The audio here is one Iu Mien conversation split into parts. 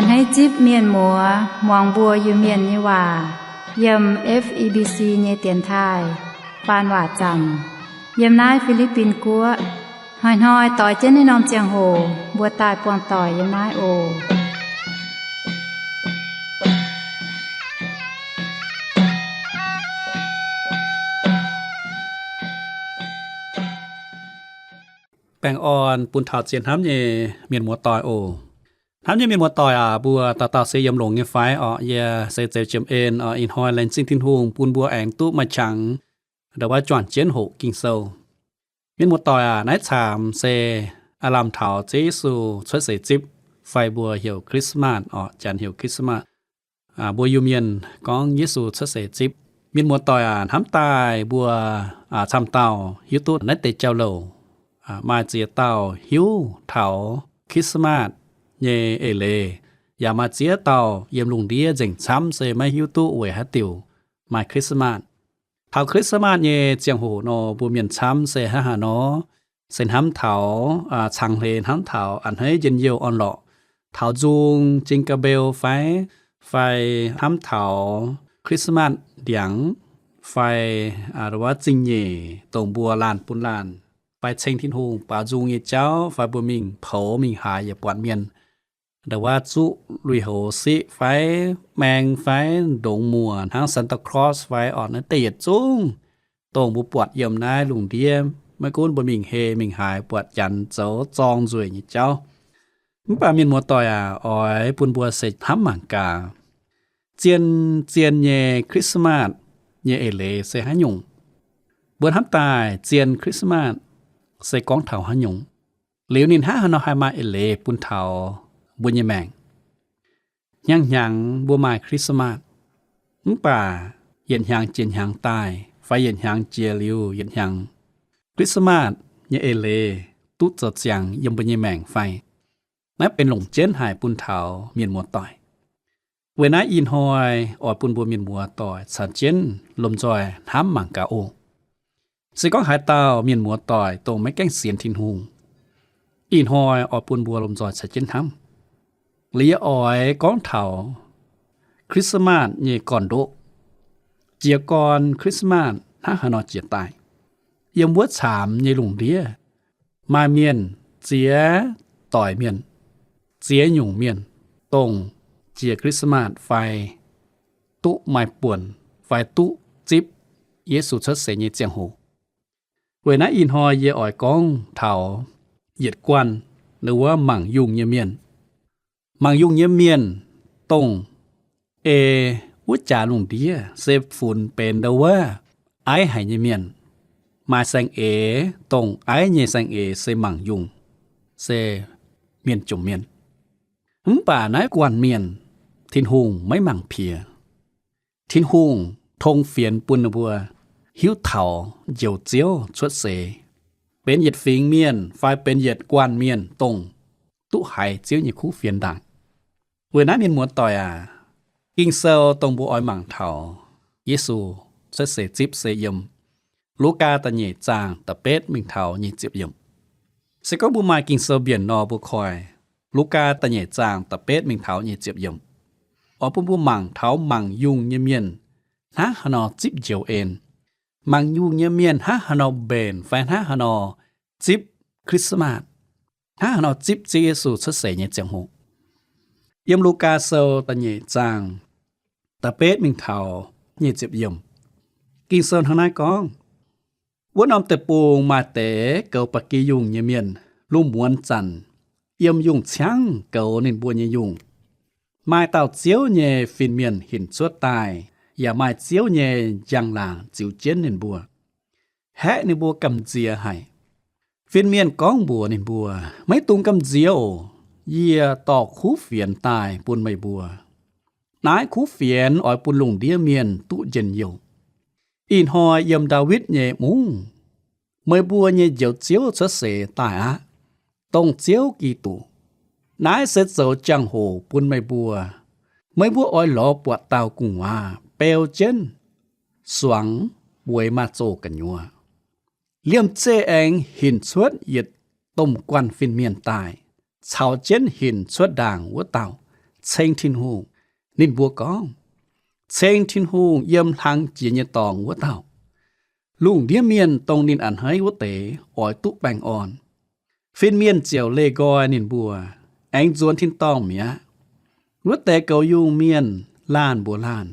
Hneiv zipv mienh muoz muangx mbuo Iu-Mienh nyei waac yiem F E B C nyei dienx taaih faan waac zanc yiem naaiv Fi^li^bin Guoqv. Hnoi-hnoi doix jienv naaiv norm ziangh hoc mbuo daaih buangh doic yiem naaiv oc. Baengh orn bun taux zien hnamv nyei mienh muoz-doic oc. Hnamv nyei mienh muoz-doic aac, mbuo dauh dauh se yiem longx nyei fai orqc? Yie se Zeux Jiem En oc. Ih hnoi laengz zingh Tin-Hungh bun mbuo aengx duqv maaih qangx ndongc wuov juangc jienv hoqc Ging-Sou. Mienh muoz-doic aac, naaiv caamx se aav lamh taux Ziouv Yesu cuotv seix zipv, fai mbuo heuc Christmas orqc, Janx heuc Christmas. Mbuo Iu-Mienh gorngv Yesu cuotv seix zipv. Mienh muoz-doic aac, hnamv daaih mbuo camv dauh hiuv duqv naaiv deix jauv-louc. Maaih ziex dauh hiuv taux Christmas nyei eix leiz, yaac maaih ziex dauh yiem lungh ndiev nzengc camv se maiv hiuv duqv weic haaix diuc maaih Christmas. Taux Christmas nyei ziangh hoc nor, mbuo mienh camv se hnangv haaix nor? Se hnamv taux cangx hleix, hnamv taux a'hneiv njien-youh orn-lorqc, taux nzung, jingle bell fai, fai hnamv taux Christmas ndiangx, fai ndongc wuov zingh nyeic dongh mbuo laanh bun laanh, fai ceng Tin-Hungh baaux nzung nyei jauv, fai mbuo mingh poux mingh haaix yaac buatc mienh ndongc wuov zuqv lui-houx siqv fai maeng fai ndongx muoc hnangv Santa Claus fai orqc, naaiv deix yietc zungv dongh mbuo buatc yiem naaiv lungh ndiev, maiv gunv mbuo mingh hei mingh haaix buatc Janx zoux zorng nzueic nyei jauv. Mv baac mienh muoz-doic aac, oix bun mbuo seix hnamv mangc gaax, zien zien nyei Christmas nyei eix leiz se haaix nyungc? Mbuo hnamv daaih zien Christmas se gorngv taux haaix nyungc? Liuz ninh hnangv haaix nor haih maaih eix leiz bun taux mbuo nyei maengc? Hnyangx-hnyangx mbuo maaih Christmas, mv baac yietc hnyangx jiex hnyangx daaih fai yietc hnyangx jiex liuz yietc hnyangx, Christmas nyei eix leiz duqv zoux ziangx yiem mbuo nyei maengc fai? Naaiv benx longc jienv haic bun taux mienh muoz-doic. Weic naaiv ih hnoi oix bun mbuo mienh muoz-doic caux jienv lomh nzoih hnamv mangc gaax oc. Se gorngv haaix dauh mienh muoz-doic dongh maiv gaengh sienx Tin-Hungh, ih hnoi oix bun mbuo lomh nzoih caux jienv hnamv. Liuz yie oix gorngv taux Christmas nyei gorn-ndoqv. Jiez gorn Christmas hnangv haaix nor jiex daaih? Yiem wuov caamx nyei lungh ndiev maaih mienh ziex doic mienh, ziex nyungc mienh, dongh jiex Christmas fai duqv maaih buonc fai duqv zipv Yesu cuotv seix nyei ziangh hoc. Weic naaiv ih hnoi yie oix gorngv taux yietc guanh ndongc wuov mangc yungh nyei mienh. Mangc yungh nyei mienh, dongh ei wuov jaax lungh ndiev se funx benx ndongc wuov aiv haic nyei mienh. Maaih saeng-eix, dongh aiv nyei saeng-eix se mangc yungh, se mienh jomc mienh. Mv baac naaiv guanh mienh Tin-Hungh maiv mangc piex. Tin-Hungh tong fienx bun ninh mbuo hiuv taux Njoux Ziouv cuotv seix, benx yietc fingx mienh fai benx yietc guanh mienh dongh duqv haiz Ziouv nyei kuv fienx ndaangc. Weic naaiv mienh muoz-doic aac, Ging-Sou dongh mbuo oix mangc taux Yesu cuotv seix zipv se yiem Lugaa da'nyeic zaang da'betv mingh taux nyic ziepc yiemc. Se gorngv mbuo maaih Ging-Sou mbienc nor, mbuo koi Lugaa da'nyeic zaang da'betv mingh taux nyic ziepc yiemc, oix bun mbuo mangc taux mangc yungh nyei mienh hnangv haaix nor zipv njoux en, mangc yungh nyei mienh hnangv haaix nor mbenc fai hnangv haaix nor zipv Christmas, hnangv haaix nor zipv Ziouv Yesu cuotv seix nyei ziangh hoc. Yiem Lugaa Sou da'nyeic zaang da'betv mingh taux nyic ziepc yiemc, Ging-Sou hnangv naaiv gorngv, Wuov norm deic-bung maaih deix goux ba'gi yungh nyei mienh, lungh muonz zanc yiem yungh ciangv goux ninh mbuo nyei yungh. Maaih dauh Ziouv nyei fin-mienh hinc cuotv daaih, yaac maaih Ziouv nyei njang-laangc ziux jienv ninh mbuo, haeqv ninh mbuo gamh nziex haic. Fin-mienh gorngv mbuox ninh mbuo, Maiv dungx gamh nziex oc. Yie dorh kuv fienx daaih bun meih mbuo. Naaiv kuv fienx oix bun lungh ndiev mienh duqv njien-youh. Ih hnoi yiem Ndaawitv nyei mungv, meih mbuo nyei Njoux Ziouv cuotv seix daaih aqv, dongh Ziouv Giduc. Naaiv se zoux jangx-hoc bun meih mbuo. Meih mbuo oix lorz buatc dauh gu'nguaaz beu jienv suangx, bueix maaz-zoh gu'nyuoz. Liemh zeih aengx hinc cuotv yietc domh guanh fin-mienh daaih, caux jienv hinc cuotv ndaangc wuov dauh. ceng Tin-Hungh. Ninh mbuo gorngv, Ceng Tin-Hungh yiem hlang jiex nyei dorngx wuov dauh. Lungh ndiev mienh dongh ninh a'hneiv wuov deix oix duqv baengh orn. Fin-mienh ziouc leih nqoi ninh mbuo, aengx nzuonx tin-dorngh mi'aqv. Wuov deix goux yungh mienh laanh mbuox laanh,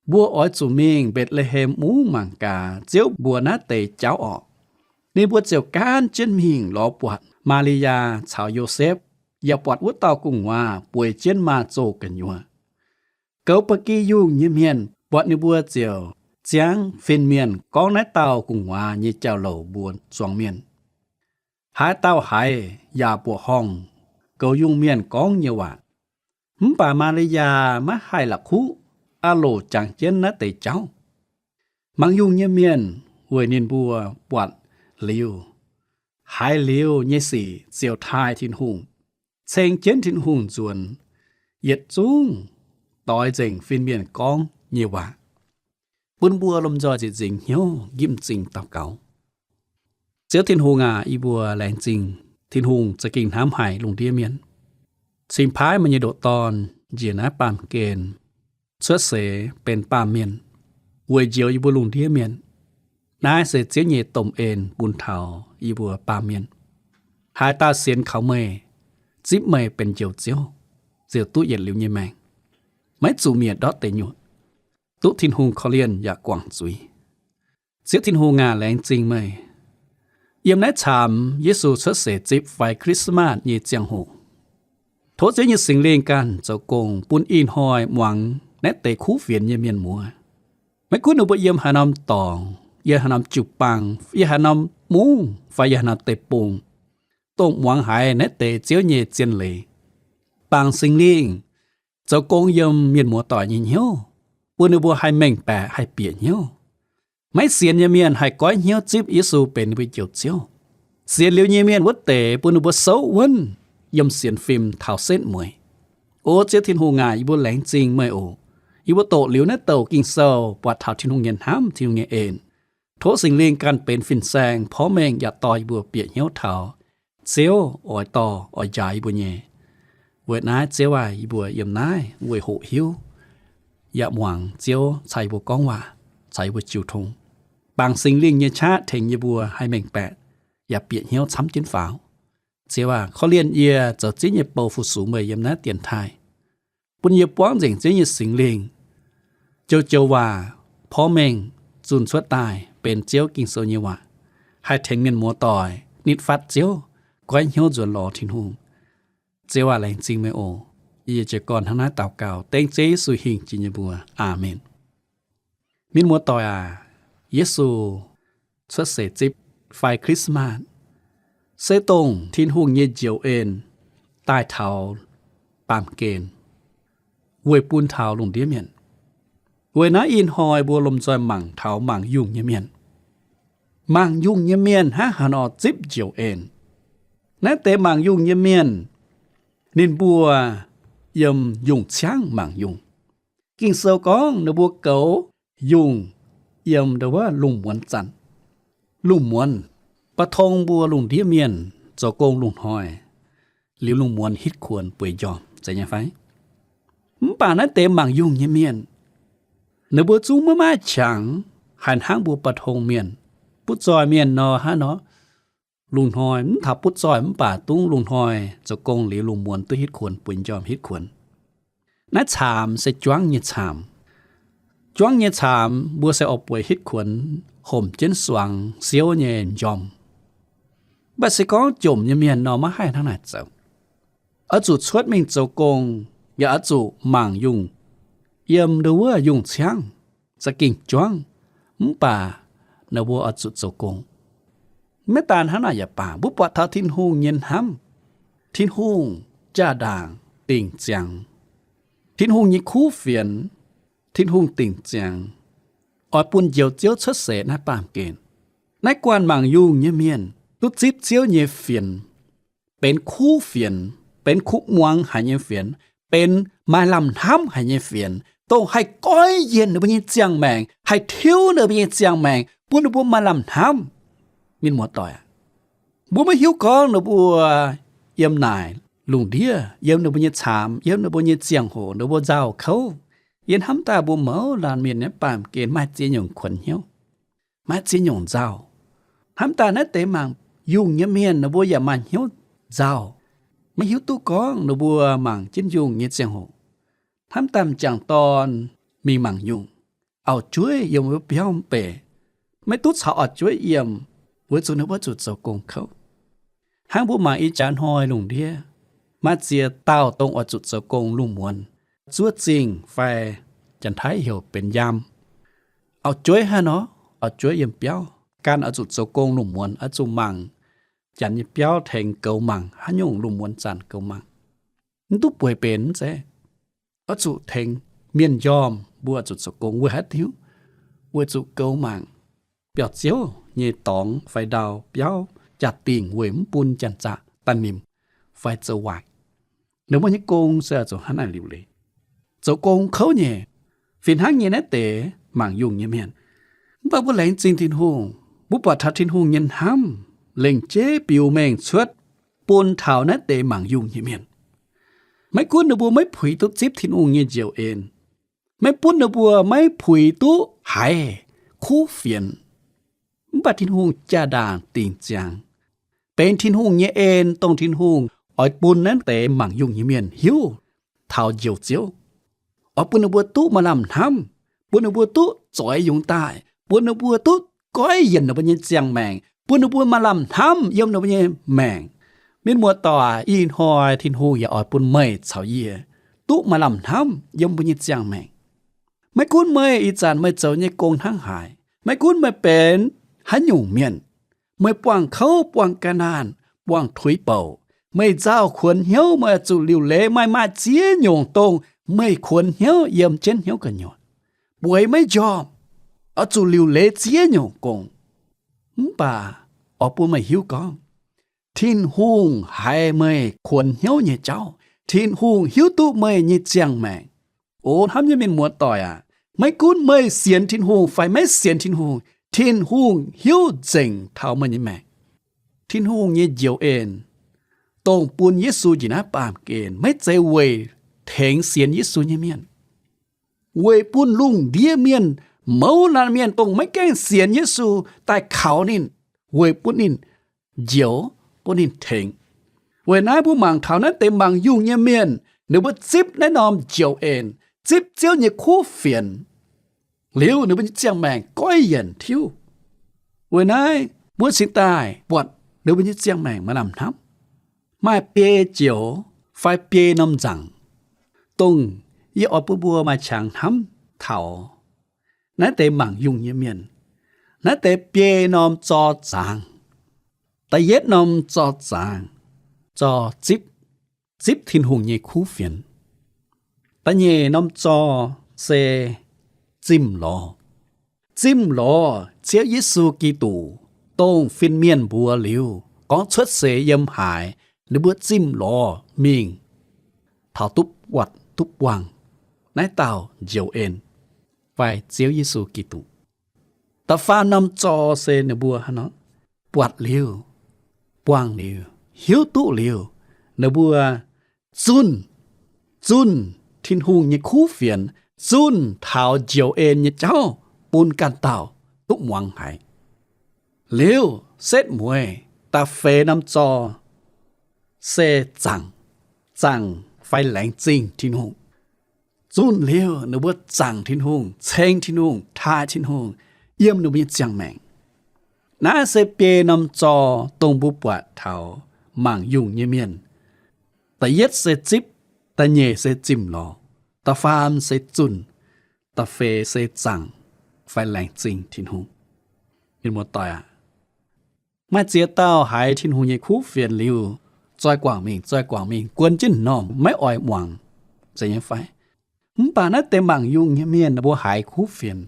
Mbuo oix zuqc mingh Mbetc^le^hem mungv mangc gaax Ziouv mbuox naaiv deix jauv orqc. Ninh mbuo ziouc gaanv jienv mingh lorz buatc Maa^li^yaa caux Yosepv, yaac buatc wuov dauh gu'nguaaz bueix jienv maaz-zoh gu'nyuoz. Goux ba'gi yungh nyei mienh buatc ninh mbuo ziouc ziangv fin-mienh gorngv naaiv dauh gu'nguaaz nyei jauv-louc mbuox zuangx mienh. Haaix dauh haiz yaac mbuoqc horngh goux yungh mienh gorngv nyei waac. Mv baac Maa^li^yaa maiv haih la'kuqv aah loc jangx jienv naaiv deix jauv. Mangc yungh nyei mienh weic ninh mbuo buatc liuz, haiz liuz nyei sic ziouc taaih Tin-Hungh, ceng jienv Tin-Hungh nzuonx, yietc zungv doix nzengc fin-mienh gorngv nyei waac. Bun mbuo lomh nzoih ziepc nzingc hnyouv nqipv m'zing daux gaux. Ziouv Tin-Hungh aac, yie mbuo laengz zingh Tin-Hungh za'gengh hnamv haic lungh ndiev mienh, cingx paaiv meih nyei ndoqc Dorn njiec naaiv baamh gen cuotv seix benx baamh mienh, weic njoux yie mbuo lungh ndiev mienh. Naaiv se Ziouv nyei domh en bun taux yie mbuo baamh mienh. Haaix dauh sienx kaux meih, zipv meih benx Njoux Ziouv, ziouc duqv yietc liuz nyei maengc, maiv zuqc mietc ndortv deic nyuoqc, duqv Tin-Hungh korv-lienh yaac guangc zuiz. Ziouv Tin-Hungh aac, laengz zingh meih. Yiem naaiv caamx Yesu cuotv seix zipv fai Christmas nyei ziangh hoc, tov Ziouv nyei Singx Lingh ganh zoux gong bun ih hnoi muangx naaiv deix kuv fienx nyei mienh muoz. Maiv gunv ninh mbuo yiem haaix norm dorngx, yiem haaix norm jiu-baang, yiem haaix norm mungv fai yiem haaix norm deic-bung, dongh muangx haiz naaiv deix Ziouv nyei zien leiz, bangc Singx Lingh zoux gong yiem mienh muoz-doic nyei hnyouv, bun ninh mbuo haih mengh baeqc, haih bieqc hnyouv. Maiv sienx nyei mienh haih goiv hnyouv zipv Yesu benx ninh mbuo Njoux Ziouv. Sienx liuz nyei mienh wuov deix bun ninh mbuo souv wuonv yiem sienx fim taux setv mueiz. O Ziouv Tin-Hungh aac, yie mbuo laengz zingh meih oc. Yie mbuo doqc liuz naaiv douc Ging-Sou buatc taux Tin-Hungh nyei hnamv, Tin-Hungh nyei en. Tov Singx Lingh ganh benx fin-saeng porv mengh yaac dorh yie mbuo bieqc hnyouv taux Ziouv oix dorh oix njaaux yie mbuo nyei. Weic naaiv Ziouv aac, yie mbuo yiem naaiv weic hoqc hiuv yaac muangx Ziouv caux yie mbuo gorngv waac, caux yie mbuo jiu tong. Bangc Singx Lingh nyei qaqv tengx yie mbuo haih mengh baeqc yaac bieqc hnyouv camv jienv faaux. Ziouv aac, korv-lienh yie zoux Ziouv nyei bou fu-sux meih yiem naaiv dienx taaih, bun yie buangv nzengc Ziouv nyei Singx Lingh, joux-joux waac porv mengh zunh cuotv daaih benx Ziouv Ging-Sou nyei waac, haih tengx mienh muoz-doic nitv fatv Ziouv, goiv hnyouv nzuonx lorz Tin-Hungh. Ziouv aac, laengz zingh meih oc. Yie jiez gorn hnangv naaiv daux gaux dengv Ziouv Yesu hingh jiex nyei mbuox. Aamen. Mienh muoz-doic aac, Yesu cuotv seix zipv fai Christmas se dongh Tin-Hungh nyei njoux en daaih taux baamh gen weic bun taux lungh ndiev mienh. Weic naaiv ih hnoi mbuo lomh nzoih mangc taux mangc yungh nyei mienh. Mangc yungh nyei mienh hnangv haaix nor zipv njoux en. Naaiv deix mangc yungh nyei mienh, ninh mbuo yiem yungh ciangv mangc yungh. Ging-Sou gorngv ninh mbuo goux yungh yiem ndo wuov lungh muonz zanc. Lungh muonz, ba'tong mbuo lungh ndiev mienh zoux gong lungh hnoi, liuz lungh muonz hitv kuonx bueix njormh, zeiz nyei fai? Mv baac naaiv deix mangc yungh nyei mienh, ninh mbuo zungv maiv maaih qangx haih hnangv mbuo ba'tong mienh, butv zoih mienh nor hnangv nor. Lungh hnoi mv taux butv zoih mv baac dungv lungh hnoi zoux gong liuz lungh muonz duqv hitv kuonx, bueix njormh hitv kuonx. Naaiv caamx se juangv nyei caamx. Juangv nyei caamx mbuo se oix bueix hitv kuonx, homc jienv suangx siouv nyei m'njormh. Mv baac se gorngv jomc nyei mienh nor maiv haih hnangv naaic zoux. Oix zuqc cuotv mingh zoux gong, yaac oix zuqc mangc yungh yiem ndo wuov yungh ciangv, za'gengh juangv, mv baac ninh mbuo oix zuqc zoux gong. Maiv daan hnangv naaic yaac baac, mbuo buatc taux Tin-Hungh nyei hnamv, Tin-Hungh jaa-ndaangc dingc ziangx, Tin-Hungh nyei kuv fienx, Tin-Hungh dingc ziangx, oix bun Njoux Ziouv cuotv seix naaiv baamh gen. Naaiv guanh mangc yungh nyei mienh duqv zipv Ziouv nyei fienx, benx kuv fienx, benx kuv muangx haic nyei fienx, benx maaih lamh hnamv haic nyei fienx, dongh haih goiv yienc ninh mbuo nyei ziangh maengc, haih tiuv ninh mbuo nyei ziangh maengc, bun ninh mbuo maaih lamh hnamv. Mienh muoz-doic aac, mbuo maiv hiuv gorngv ninh mbuo yiem naaic lungh ndiev, yiem ninh mbuo nyei caamx, yiem ninh mbuo nyei ziangh hoc, ninh mbuo nzauh kouv. Yiem hnamv daaih mbuo mouz laanh mienh nyei baamh gen maaih ziex nyungc kuonx hnyouv, maaih ziex nyungc nzauh. Hnamv daaih naaiv deix mangc yungh nyei mienh ninh mbuo yaac maaih hnyouv nzauh, maiv hiuv duqv gorngv ninh mbuo mangc jienv yungh nyei ziangh hoc. Hnamv daaih m'jangc dorn mingh mangc yungh, auv-jueiv yiem wuov biauv mv baac maiv duqv caux auv-jueiv yiem, weic zuqc ninh mbuo zuqc zoux gong kouv. Hnangv mbuo mangc ih jaax hnoi lungh ndiev, maaih ziex dauh dongh oix zuqc zoux gong lungh muonz, zuov zingh fai janx-taiv heuc benx nyaam. Auv-jueiv hnangv nor, auv-jueiv yiem biauv gan oix zuqc zoux gong lungh muonz, oix zuqc mangc janx nyei biauv tengx goux mangc, haaix nyungc lungh muonz zanc goux mangc. Mv duqv bueix benx mv zeiz, oix zuqc tengx mienh njormh mbuo zuqc zoux gong weic haaix diuc? Weic zuqc goux mangc biauv-ziouv nyei dorngx fai ndau biauv jaa-dingh weic mv bun janx-zaqc daaih nimc fai zoux waaic. Ninh mbuo nyei gong se oix zuqc hnangv naaiv liuc leiz. Zoux gong kouv nyei, fih hnangv nyei naaiv deix mangc yungh nyei mienh. Mv baac mbuo laengz zingh Tin-Hungh, mbuo buatc taux Tin-Hungh nyei hnamv lengc jeiv biux mengh cuotv bun taux naaiv deix mangc yungh nyei mienh. Maiv gunv ninh mbuo maiv puix duqv zipv Tin-Hungh nyei njoux en, maiv gunv ninh mbuo maiv puix duqv haiz kuv fienx, mv baac Tin-Hungh jaa-ndaangc dingc ziangx benx Tin-Hungh nyei en, dongh Tin-Hungh oix bun naaiv deix mangc yungh nyei mienh hiuv taux Njoux Ziouv, oix bun ninh mbuo duqv maaih lamh hnamv, bun ninh mbuo duqv zoix yungz daaih, bun ninh mbuo duqv goiv yienc ninh mbuo nyei ziangh maengc, bun ninh mbuo maaih lamh hnamv yiem ninh mbuo nyei maengc. Mienh muoz-doic, ih hnoi Tin-Hungh yaac oix bun meih caux yie duqv maaih lamh hnamv yiem mbuo nyei ziangh maengc. Maiv gunv meih ih zanc meih zoux nyei gong hnangv haaix, maiv gunv meih benx haaix nyungc mienh, meih buangh kouv, buangh ga'naanh, buangh tuix bouc, meih nzauh kuonx hnyouv, meih oix zuqc liuc leiz. Maaih, maaih ziex nyungc dongh meih kuonx hnyouv yiem jienv hnyouv gu'nyuoz, bueix maiv njormh, oix zuqc liuc leiz ziex nyungc gong. Mv baac oix bun meih hiuv gorngv, Tin-Hungh haiz meih kuonx hnyouv nyei jauv. Tin-Hungh hiuv duqv meih nyei ziangh maengc. O hnamv nyei mienh muoz-doic aac, maiv gunv meih sienx Tin-Hungh fai maiv sienx Tin-Hungh, Tin-Hungh hiuv nzengc taux meih nyei maengc. Tin-Hungh nyei njoux en, dongh bun Yesu njiec naaiv baamh gen, maiv zeiz weic tengx sienx Yesu nyei mienh, weic bun lungh ndiev mienh, mouz laanh mienh dongh maiv gaengh sienx Yesu daaih kaux ninh, weic bun ninh njoux, bun ninh tengx. Weic naaiv mbuo mangc taux naaiv deix mangc yungh nyei mienh, ninh mbuo zipv naaiv norm njoux en, zipv Ziouv nyei kuv fienx liuz, ninh mbuo nyei ziangh maengc goiv yienc tiuv. Weic naaiv mbuo cingx daaih buatc ninh mbuo nyei ziangh maengc maaih lamh hnamv, maaih biei joux fai biei norm nzaangc, dongh yie oix bun mbuo maaih qangx hnamv taux naaiv deix mangc yungh nyei mienh. Naaiv deix biei norm zor zaangc. Da'yietv norm zor zaangc, zor zipv, zipv Tin-Hungh nyei kuv fienx. Da'nyeic norm zor se zimh lorz. Zimh lorz Ziouv Yesu Giduc, dongh fin-mienh mbuox liuz, gorngv cuotv seix yiem haaix, ninh mbuo zimh lorz mingh taux duqv buatc duqv buangh naaiv dauh njoux en fai Ziouv Yesu Giduc. Da'faam norm zor se ninh mbuo hnangv nor, buatc liuz, buangh liuz, hiuv duqv liuz, ninh mbuo zunh, zunh Tin-Hungh nyei kuv fienx, zunh taux njoux en nyei jauv bun ganh dauh duqv muangx haiz. Liuz setv mueiz da'feix norm zor se zaangc, zaangc fai laengz zingh Tin-Hungh. Zunh liuz ninh mbuo zaangc Tin-Hungh, ceng Tin-Hungh, taaih Tin-Hungh yiem ninh mbuo nyei ziangh maengc. Naaiv se biei norm zor dongh mbuo buatc taux mangc yungh nyei mienh. Da'yietv se zipv, da'nyeic se zimh lorz, da'faam se zunh, da'feix se zaangc fai laengz zingh Tin-Hungh. Mienh muoz-doic aac, maaih ziex dauh haiz Tin-Hungh nyei kuv fienx liuz, zoi guangc mingh, zoi guangc mingh, guon jienv m'normh, maiv oix muangx, zeiz nyei fai? Mv baac naaiv deix mangc yungh nyei mienh, ninh mbuo haiz kuv fienx,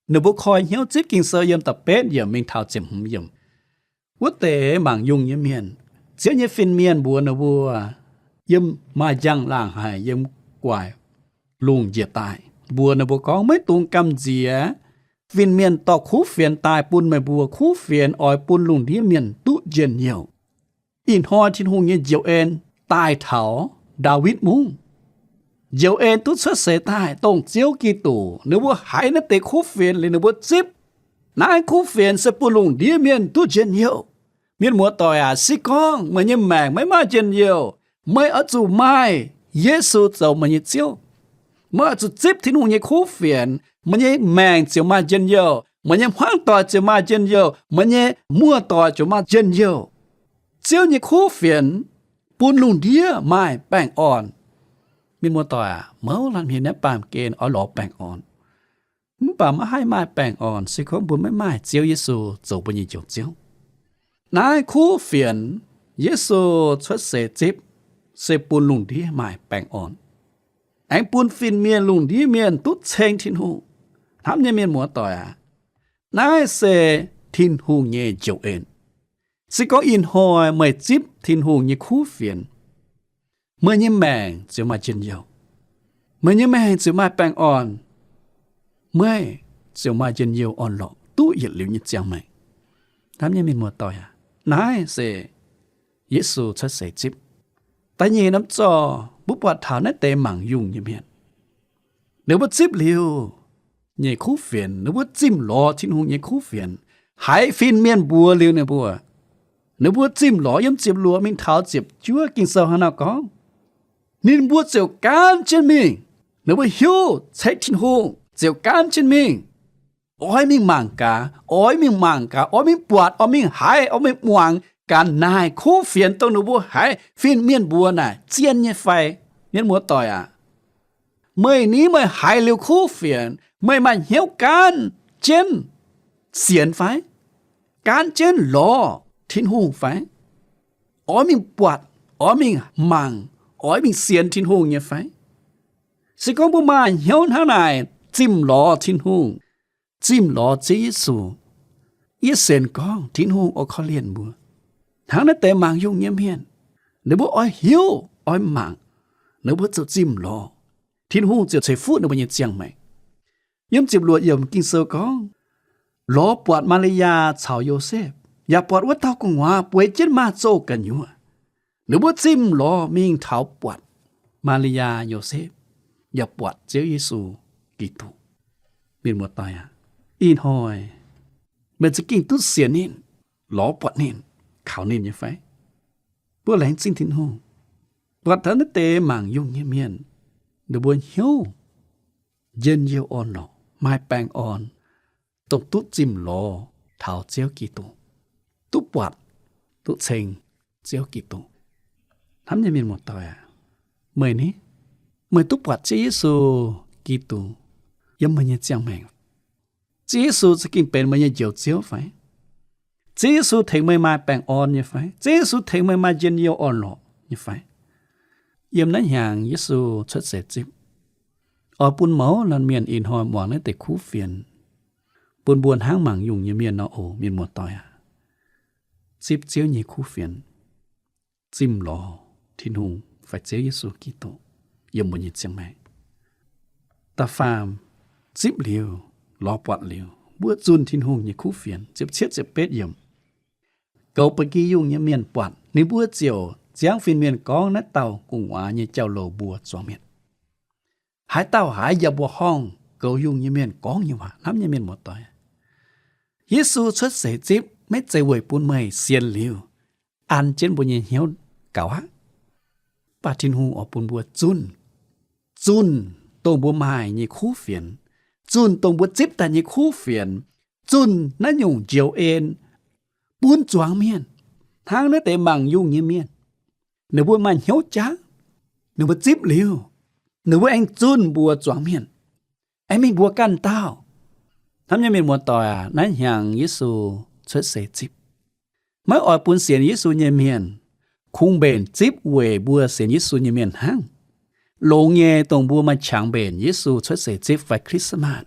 ninh mbuo koi hnyouv zipv Ging-Sou yiem da'betv yiemc mingh taux ziepc hmz yiemc. Wuov deix mangc yungh nyei mienh, Ziouv nyei fin-mienh mbuox ninh mbuo, yiem maaih njang-laangc haic, yiem gu'nguaaic lungh njiec daaih, mbuox ninh mbuo gorngv, maiv dungx gamh nziex fin-mienh dorh kuv fienx daaih bun meih mbuo. Kuv fienx oix bun lungh ndiev mienh duqv njien-youh. Ih hnoi Tin-Hungh nyei njoux en daaih taux Ndaawitv Mungv. Njoux en duqv cuotv seix daaih dongh Ziouv Giduc. Ninh mbuo haiz naaiv deix kuv fienx liuz ninh mbuo zipv. Naaiv kuv fienx se bun lungh ndiev mienh duqv njien-youh. Mienh muoz-doic aac, se gorngv meih nyei maengc maiv maaih njien-youh, meih oix zuqc maaih Yesu zoux meih nyei Ziouv. Meih oix zuqc zipv Tin-Hungh nyei kuv fienx, meih nyei maengc ziouc maaih njien-youh, meih nyei hmuangv doic ziouc maaih njien-youh, meih nyei muoz-doic ziouc maaih njien-youh. Ziouv nyei kuv fienx bun lungh ndiev maaih baengh orn. Mienh muoz-doic aac, mouz laanh hmien naaiv baamh gen oix lorz baengh orn. Mv baac maiv haih maaih baengh orn se gorngv mbuo maiv maaih Ziouv Yesu zoux mbuo nyei Njoux Ziouv. Naaiv kuv fienx Yesu cuotv seix zipv se bun lungh ndiev maaih baengh orn, aengx bun fin-mienh lungh ndiev mienh duqv ceng Tin-Hungh. Hnamv nyei mienh muoz-doic aac, naaiv se Tin-Hungh nyei njoux en. Se gorngv ih hnoi meih zipv Tin-Hungh nyei kuv fienx, meih nyei maengc ziouc maaih njien-youh. Meih nyei maengc ziouc maaih baengh orn. Meih ziouc maaih njien-youh orn-lorqc duqv yietc liuz nyei ziangh maengc. Hnamv nyei mienh muoz-doic aac, naaiv se Yesu cuotv seix zipv. Da'nyeic norm zorc mbuo buatc taux naaiv deix mangc yungh nyei mienh. Ninh mbuo zipv liuz nyei kuv fienx, ninh mbuo zimh lorz Tin-Hungh nyei kuv fienx, haiz fin-mienh mbuox liuz ninh mbuo, ninh mbuo zimh lorz yiem ziepc luoqc mingh taux ziepc juov Ging-Sou hnangv naaiv gorngv, ninh mbuo ziouc gaanv jienv mingh. Ninh mbuo hiuv ceix Tin-Hungh ziouc gaanv jienv mingh. Oix mingh mangc gaax, oix mingh mangc gaax, oix mingh buatc, oix mingh haiz, oix mingh muangx gaax naaic kuv fienx dongh ninh mbuo haiz fin-mienh mbuox naaic zien nyei fai? Mienh muoz-doic aac, meih ni meih haiz liuz kuv fienx, meih maaih hnyouv gaanv jienv sienx fai? Gaanv jienv lorz Tin-Hungh fai? Oix mingh buatc, oix mingh mangc, oix mingh sienx Tin-Hungh nyei fai? Se gorngv mbuo maaih hnyouv hnangv naaic zimh lorz Tin-Hungh, zimh lorz Ziouv Yesu, yie sienx gorngv Tin-Hungh oix korv-lienh mbuo. Hnangv naaiv deix mangc yungh nyei mienh, ninh mbuo oix hiuv, oix mangc, ninh mbuo ziouc zimh lorz, Tin-Hungh ziouc ceix fuqv ninh mbuo nyei ziangh maengc. Yiem ziepc luoqc yiemc Ging-Sou gorngv, lorz buatc Maa^li^yaa caux Yosepv, yaac buatc wuov dauh gu'nguaaz bueix jienv maaz-zoh gu'nyuoz. Ninh mbuo zimh lorz mingh taux buatc Maa^li^yaa, Yosepv, yaac buatc Ziouv Yesu Giduc. Mienh muoz-doic aac, ih hnoi meih za'gengh duqv sienx ninh, lorz buatc ninh, kaux ninh nyei fai? Mbuo laengz zingh Tin-Hungh, buatc taux naaiv deix mangc yungh nyei mienh, ninh mbuo hnyouv njien-youh orn-lorqc, maaih baengh orn, dongh duqv zimh lorz taux Ziouv Giduc, duqv buatc, duqv ceng Ziouv Giduc. Hnamv nyei mienh muoz-doic aac, meih ni, meih duqv buatc Ziouv Yesu Giduc yiem meih nyei ziangh maengc? Ziouv Yesu za'gengh benx meih nyei Njoux Ziouv fai? Ziouv Yesu tengx meih maaih baengh orn nyei fai? Ziouv Yesu tengx meih maaih njien-youh orn-lorqc nyei fai? Yiem naaiv hnyangx Yesu cuotv seix zipv, oix bun mouz laanh mienh ih hnoi muangx naaiv deix kuv fienx, bun mbuo hnangv mangc yungh nyei mienh nor oc, mienh muoz-doic aac. Zipv Ziouv nyei kuv fienx, zimh lorz Tin-Hungh fai Ziouv Yesu Giduc yiem mbuo nyei ziangh maengc. Da'faam, zipv liuz, lorz buatc liuz, mbuo zunh Tin-Hungh nyei kuv fienx, ziepc cietv ziepc betv yiemc. Goux ba'gi yungh nyei mienh buatc, ninh mbuo ziouc ziangv fin-mienh gorngv naaiv dauh gu'nguaaz nyei jauv-louc mbuo zuangx mienh. Haaix dauh haiz yaac mbuoqc horngh goux yungh nyei mienh gorngv nyei waac. Hnamv nyei mienh muoz-doic, Yesu cuotv seix zipv maiv zeiz weic bun meih sienx liuz an jienv mbuo nyei hnyouv gaux aqv. Mv baac Tin-Hungh oix bun mbuo zunh, zunh dongh mbuo maaih nyei kuv fienx, zunh dongh mbuo zipv daaih nyei kuv fienx, zunh naaiv nyungc njoux en bun zuangx mienh, hnangv naaiv deix mangc yungh nyei mienh. Ninh mbuo maaih hnyouv jaav, ninh mbuo zipv liuz, ninh mbuo aengx zunh mbuox zuangx mienh, aengx mingh mbuox ganh dauh. Hnamv nyei mienh muoz-doic aac, naaiv hnyangx Yesu cuotv seix zipv, maiv oix bun sienx Yesu nyei mienh kungx mbenc zipv weic mbuo sienx Yesu nyei mienh hnangv. Longx nyei dongh mbuo maaih qangx mbenc Yesu cuotv seix zipv fai Christmas,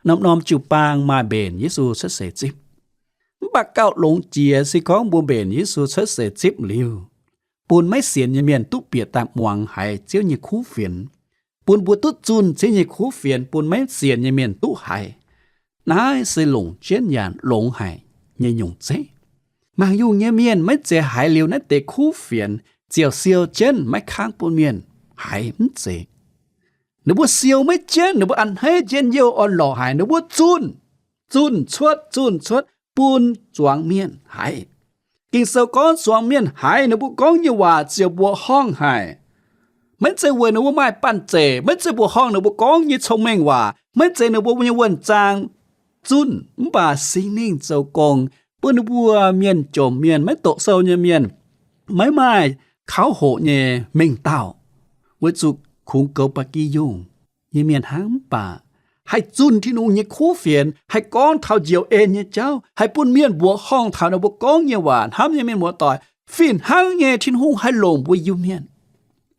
norm-norm jiu-baang maaih mbenc Yesu cuotv seix zipv. Mv baac gauh longx jiex se gorngv mbuo mbenc Yesu cuotv seix zipv liuz, bun maiv sienx nyei mienh duqv bieqc daaih muangx haiz Ziouv nyei kuv fienx, bun mbuo duqv zunh Ziouv nyei kuv fienx bun maiv sienx nyei mienh duqv haiz. Naaiv se longc jienv yaac longx haic nyei nyungc zeiv. Mangc yungh nyei mienh maiv zeiz haiz liuz naaiv deix kuv fienx, ziouc siou jienv maiv kangv bun mienh haiz mv zeiz. Ninh mbuo siou maiv jienv, ninh mbuo a'hneiv njien-youh orn-lorqc haic, ninh mbuo zunh, zunh cuotv, zunh cuotv bun zuangx mienh haiz. Ging-Sou gorngv zuangx mienh haiz ninh mbuo gorngv nyei waac ziouc mbuoqc horngh haic. Maiv zeiz weic ninh mbuo maaih banh zeic, maiv zeiz mbuoqc horngh ninh mbuo gorngv nyei cong-mengh waac, maiv zeiz ninh mbuo nyei wuonh zaang zunh, mv baac Singx Lingh zoux gong bun ninh mbuo mienh jomc mienh, maiv doqc sou nyei mienh, maiv maaih kauv hoqc nyei mengh dauh, weic zuqc kungx goux ba'gi yungh nyei mienh hnangv, mv baac haih zunh Tin-Hungh nyei kuv fienx, haih gorngv taux njoux en nyei jauv, haih bun mienh mbuoqc horngh taux ninh mbuo gorngv nyei waac. Hnamv nyei mienh muoz-doic, fih hnangv nyei Tin-Hungh haih longc mbuo Iu-Mienh,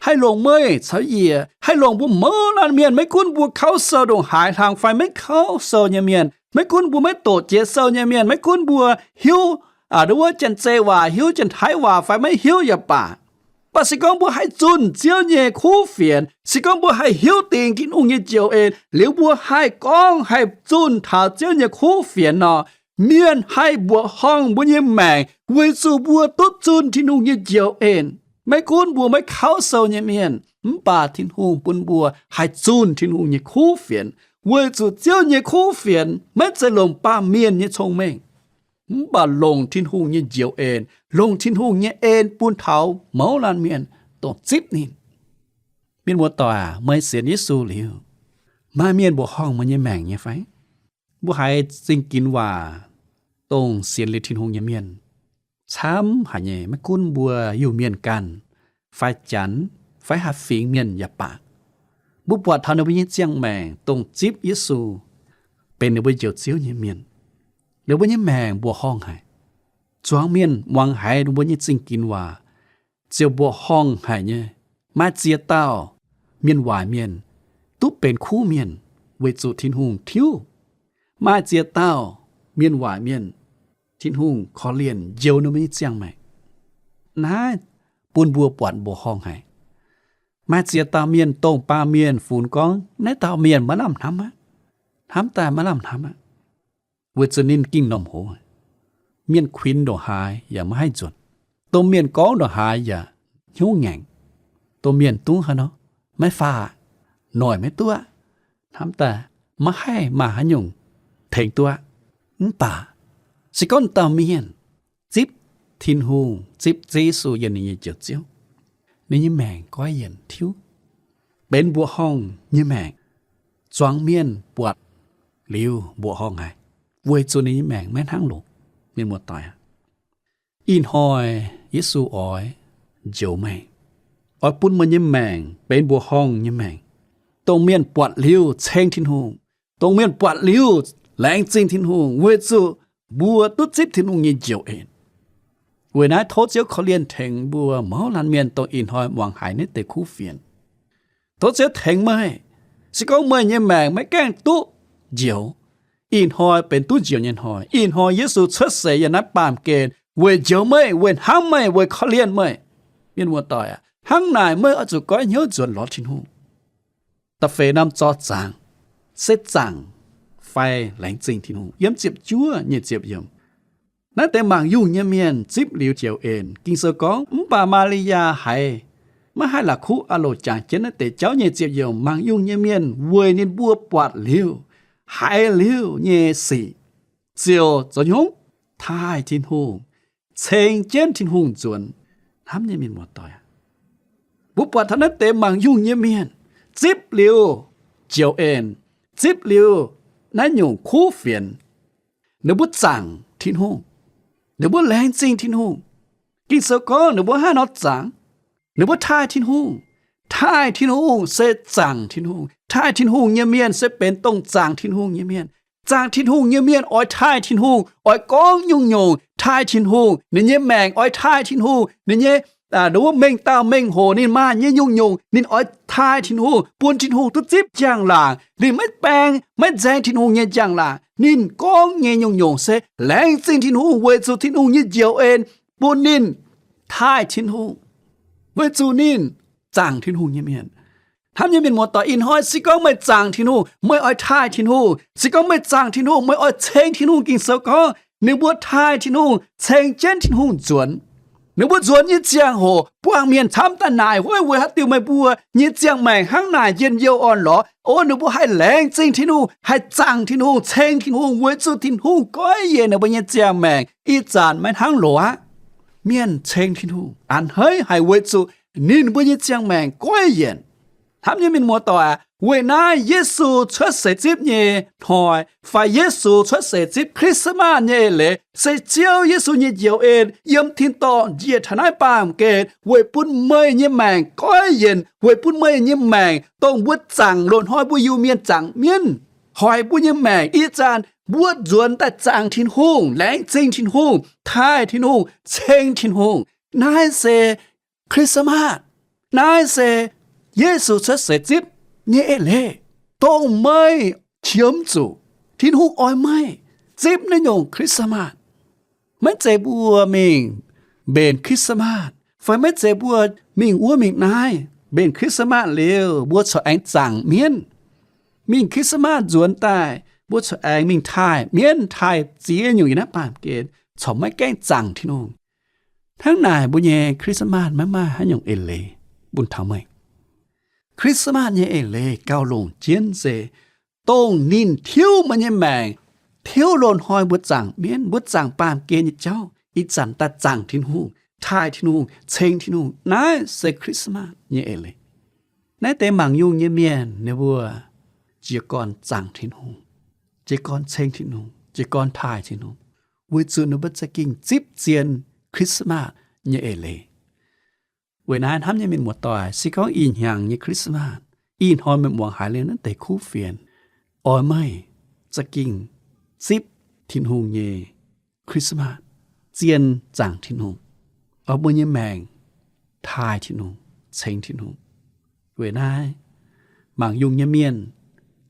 haih longc meih caux yie, haih longc mbuo mouz laanh mienh. Maiv gunv mbuo kauv sou ndongc haaix hlang fai maiv kauv sou nyei mienh, maiv gunv mbuo maiv doqc jiex sou nyei mienh, maiv gunv mbuo hiuv wuov Janx-Zei waac, hiuv Janx-Taiv waac fai maiv hiuv yaac baac, mv baac se gorngv mbuo haih zunh Ziouv nyei kuv fienx, se gorngv mbuo haih hiuv dingc Tin-Hungh nyei njoux en liuz, mbuo haih gorngv, haih zunh taux Ziouv nyei kuv fienx nor, mienh haih mbuoqc horngh mbuo nyei maengc weic zuqc mbuo duqv zunh Tin-Hungh nyei njoux en. Maiv gunv mbuo maiv kauv sou nyei mienh, mv baac Tin-Hungh bun mbuo haih zunh Tin-Hungh nyei kuv fienx, weic zuqc Ziouv nyei kuv fienx maiv zeiz longc baamh mienh nyei cong-mengh, mv baac longc Tin-Hungh nyei njoux en, longc Tin-Hungh nyei en bun taux mouz laanh mienh dongh zipv ninh. Mienh muoz-doic aac, meih sienx Yesu liuz, maaih mienh mbuoqc horngh meih nyei maengc nyei fai? Mbuo haiz zingh ginx waac dongh sienx liuz Tin-Hungh nyei mienh camv haic nyei. Maiv gunv mbuo Iu-Mienh ganh fai Janx fai haaix fingx mienh yaac baac, mbuo buatc taux ninh mbuo nyei ziangh maengc dongh zipv Yesu benx ninh mbuo Njoux Ziouv nyei mienh, ninh mbuo nyei maengc mbuoqc horngh haic. Zuangx mienh muangx haiz ninh mbuo nyei zingh ginx waac ziouc mbuoqc horngh haic nyei. Maaih ziex dauh mienh waaic mienh duqv benx kuv mienh weic zuqc Tin-Hungh tiuv. Maaih ziex dauh mienh waaic mienh Tin-Hungh korv-lienh njoux ninh mbuo nyei ziangh maengc. Naaiv bun mbuo buatc mbuoqc horngh haic. Maaih ziex dauh mienh dongh baamh mienh funx gorngv, naaiv dauh mienh maiv lamh hnamv aqv. Hnamv daaih maiv lamh hnamv aqv, weic zuqc ninh gengh normh hoz. Mienh kuinx ndongc haaix yaac maiv haih nzuonx. Domh mienh gorngv ndongc haaix yaac hnyouv ngaengc. Domh mienh dungv haaix nor, maiv faah, noic maiv duqv, hnamv daaih maiv haih maaih haaix nyungc tengx duqv. Mv baac se gorngv dauh mienh zipv Tin-Hungh, zipv Ziouv Yesu yiem ninh nyei Njoux Ziouv, ninh nyei maengc goiv yienc tiuv, benx mbuoqc horngh nyei maengc. Zuangx mienh buatc liuz mbuoqc horngh haic, weic zuqc ninh nyei maengc maiv hnangv longc. Mienh muoz-doic aac, ih hnoi Yesu oix njoux meih, oix bun meih nyei maengc benx mbuoqc horngh nyei maengc, dongh mienh buatc liuz ceng Tin-Hungh, dongh mienh buatc liuz laengz zingh Tin-Hungh, weic zuqc mbuo duqv zipv Tin-Hungh nyei njoux en. Weic naaiv tov Ziouv korv-lienh tengx mbuo mouz laanh mienh dongh ih hnoi muangx haiz naaiv deix kuv fienx. Tov Ziouv tengx meih. Se gorngv meih nyei maengc maiv gaengh duqv njoux, ih hnoi benx duqv njoux nyei hnoi. Ih hnoi Yesu cuotv seix yiem naaiv baamh gen weic njoux meih, weic hnamv meih, weic korv-lienh meih. Mienh muoz-doic aac, hnangv naaic meih oix zuqc goiv hnyouv nzuonx lorz Tin-Hungh. Da'feix norm zorc zaangc se zaangc fai laengz zingh Tin-Hungh. Yiem ziepc juov nyei ziepc yiemc, naaiv deix mangc yungh nyei mienh zipv liuz njoux en. Ging-Sou gorngv, mv baac Maa^li^yaa haiz maiv haih la'kuqv aah loc jangx jienv naaiv deix jauv nyei ziepc yiemc, mangc yungh nyei mienh weic ninh mbuo buatc liuz, haiz liuz nyei sic ziouc zoux hnyouv taaih Tin-Hungh, ceng jienv Tin-Hungh nzuonx. Hnamv nyei mienh muoz-doic, mbuo buatc taux naaiv deix mangc yungh nyei mienh zipv liuz njoux en, zipv liuz naaiv nyungc kuv fienx, ninh mbuo zaangc Tin-Hungh, ninh mbuo laengz zingh Tin-Hungh. Ging-Sou gorngv ninh mbuo haaix nor zaangc? Ninh mbuo taaih Tin-Hungh. Taaih Tin-Hungh se zaangc Tin-Hungh. Taaih Tin-Hungh nyei mienh se benx dongh zaangc Tin-Hungh nyei mienh. Zaangc Tin-Hungh nyei mienh oix taaih Tin-Hungh, oix gorngv nyungc-nyungc taaih Tin-Hungh. Ninh nyei maengc oix taaih Tin-Hungh. Ninh nyei, ninh wuov mengh dauh mengh hoc ninh maaih nyei nyungc-nyungc, ninh oix taaih Tin-Hungh, bun Tin-Hungh duqv zipv njang-laangc. Ninh maiv baeng, maiv nzaeng Tin-Hungh nyei njang-laangc. Ninh gorngv nyei nyungc-nyungc se laengz zingh Tin-Hungh weic zuqc Tin-Hungh nyei njoux en bun ninh taaih Tin-Hungh, weic zuqc ninh zaangc Tin-Hungh nyei mienh. Hnamv nyei mienh muoz-doic, ih hnoi se gorngv meih zaangc Tin-Hungh, meih oix taaih Tin-Hungh. Se gorngv meih zaangc Tin-Hungh, meih oix ceng Tin-Hungh. Ging-Sou gorngv ninh mbuo taaih Tin-Hungh, ceng jienv Tin-Hungh nzuonx. Ninh mbuo nzuonx nyei ziangh hoc buangh mienh camv daaih naaic, Hov, weic haaix diuc meih mbuo nyei ziangh maengc hnangv naaic njien-youh orn-lorqc? O, ninh mbuo haih laengz zingh Tin-Hungh, haih zaangc Tin-Hungh, ceng Tin-Hungh, weic zuqc Tin-Hungh goiv yienc ninh mbuo nyei ziangh maengc. Ih zanc maiv hnangv loz aqv. Mienh ceng Tin-Hungh a'hneiv haic weic zuqc ninh mbuo nyei ziangh maengc goiv yienc. Hnamv nyei mienh muoz-doic aac, weic naaiv Yesu cuotv seix zipv nyei hnoi, fai Yesu cuotv seix zipv Christmas nyei eix leiz, se Ziouv Yesu nyei njoux en yiem tin-dorngh njiec taux naaiv baamh gen weic bun meih nyei maengc goiv yienc, weic bun meih nyei maengc dongh mbuo zaangc loz-hnoi mbuo Iu-Mienh zaangc mienv, hoic mbuo nyei maengc. Ih zanc mbuo nzuonx daaih zaangc Tin-Hungh, laengz zingh Tin-Hungh, taaih Tin-Hungh, ceng Tin-Hungh. Naaiv se Christmas. Naaiv se Yesu cuotv seix zipv nyei eix leiz, dongh meih qiemx zuqc Tin-Hungh oix meih zipv naaiv nyungc Christmas. Maiv zeiz mbuo mingh mbenc Christmas, fai maiv zeiz mbuo mingh wuov mingh naaiv. Mbenc Christmas liuz, mbuo corc aengx zaangc mienv. Mingh Christmas nzuonx daaih, mbuo corc aengx mingh taaih mienv, taaih ziex nyungc yiem naaiv baamh gen, corc maiv gaengh zaangc Tin-Hungh. Hnangv naaic, mbuo nyei Christmas maiv maaih haaix nyungc eix leiz bun taux meih. Christmas nyei eix leiz gauh longc jienv se dongh ninh tiuv meih nyei maengc, tiuv loz-hnoi mbuo zaangc mienv, mbuo zaangc baamh gen nyei jauv, ih zanc daaih zaangc Tin-Hungh, taaih Tin-Hungh, ceng Tin-Hungh. Naaiv se Christmas nyei eix leiz. Naaiv deix mangc yungh nyei mienh ninh mbuo jiez gorn zaangc Tin-Hungh, jiez gorn ceng Tin-Hungh, jiez gorn taaih Tin-Hungh, weic zuqc ninh mbuo za'gengh zipv zien Christmas nyei eix leiz. Weic naaiv hnamv nyei mienh muoz-doic, se gorngv ih hnyangx nyei Christmas, ih hnoi meih muangx haiz liuz naaiv deix kuv fienx, oix meih za'gengh zipv Tin-Hungh nyei Christmas, zien zaangc Tin-Hungh, oix mbuo nyei maengc taaih Tin-Hungh, ceng Tin-Hungh. Weic naaiv mangc yungh nyei mienh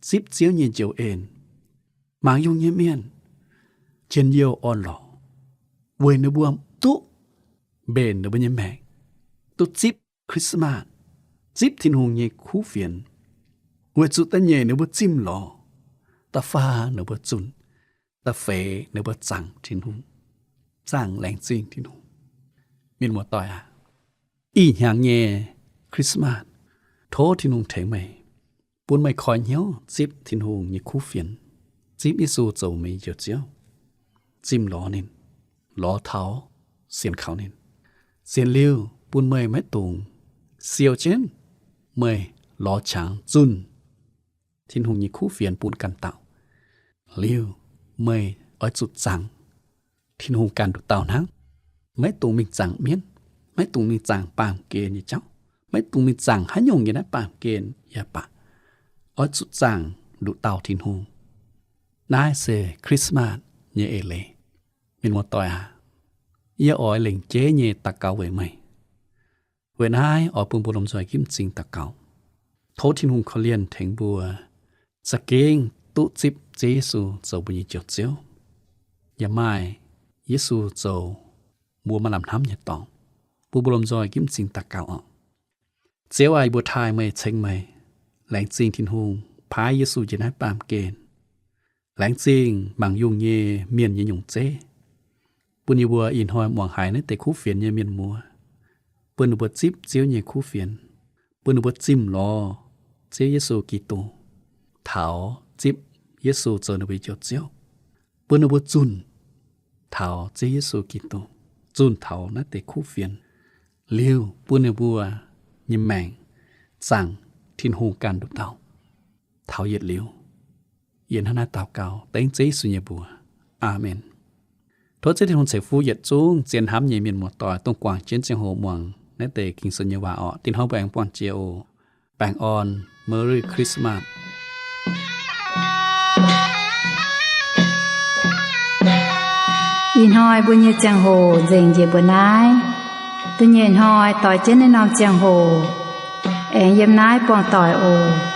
zipv Ziouv nyei njoux en. Mangc yungh nyei mienh njien-youh orn-lorqc, weic ninh mbuo duqv mbenc ninh mbuo nyei maengc, duqv zipv Christmas, zipv Tin-Hungh nyei kuv fienx, weic zuqc da'nyeic ninh mbuo zimh lorz, da'faam ninh mbuo zunh, da'feix ninh mbuo zaangc Tin-Hungh, zaangc laengz zingh Tin-Hungh. Mienh muoz-doic aac, ih hnyangx nyei Christmas, tov Tin-Hungh tengx meih, bun meih koi hnyouv zipv Tin-Hungh nyei kuv fienx, zipv Yesu zoux meih nyei Njoux Ziouv. Zimh lorz ninh, lorz taux sienx kaux ninh. Sienx liuz bun meih maiv dungx siou jienv meih lorz qangx zunh Tin-Hungh nyei kuv fienx bun ganh dauh. Liuz meih oix zuqc zaangc Tin-Hungh ganh nduqc dauh hnangv. Maiv dungx mingh zaangc mienv, maiv dungx mingh zaangc baamh gen nyei jauv, maiv dungx mingh zaangc haaix nyungc nyei naaiv baamh gen yaac baac, oix zuqc zaangc nduqc dauh Tin-Hungh. Naaiv se Christmas nyei eix leiz. Mienh muoz-doic aac, yie oix lengc jeiv nyei daux gaux weic meih. Weic naaiv oix bun mbuo lomh nzoih ginv m'zing daux gaux. Tov Tin-Hungh korv-lienh tengx mbuo za'gengh duqv zipv Ziouv Yesu zoux mbuo nyei Njoux Ziouv, yaac maaih Yesu zoux mbuo maaih lamh hnamv nyei dorngx. Bun mbuo lomh nzoih ginv m'zing daux gaux oc. Ziouv aac, yie mbuo taaih meih, ceng meih. Laengz zingh Tin-Hungh paaiv Yesu njiec naaiv baamh gen. Laengz zingh mangc yungh nyei mienh nyei nyungc zeiv, bun yie mbuo ih hnoi muangx haiz naaiv deix kuv fienx nyei mienh muoz, bun ninh mbuo zipv Ziouv nyei kuv fienx, bun ninh mbuo zimh lorz Ziouv Yesu Giduc, taux zipv Yesu zoux ninh mbuo nyei Njoux Ziouv, bun ninh mbuo zunh taux Ziouv Yesu Giduc, zunh taux naaiv deix kuv fienx, liuz bun ninh mbuo nyei maengc zaangc Tin-Hungh ganh nduqc dauh. Taux yietc liuz, yie hnangv naaiv daux gaux dengv Ziouv Yesu nyei mbuox. Aamen. Tov Ziouv Tin-Hungh ceix fuqv yietc zungv zien hnamv nyei mienh muoz-doic, dongh guangc jienv ziangh hoc muangx naaiv deix Ging-Sou nyei waac orqc. Dinh hnoi mbuo aengx buangh jiex oc. Baengh orn, Merry Christmas. Ih hnoi mbuo nyei ziangh hoc nzengc njiec mbuo naaiv. Da'nyeic hnoi doix jienv naaiv norm ziangh hoc aengx yiem naaiv buangh doic oc.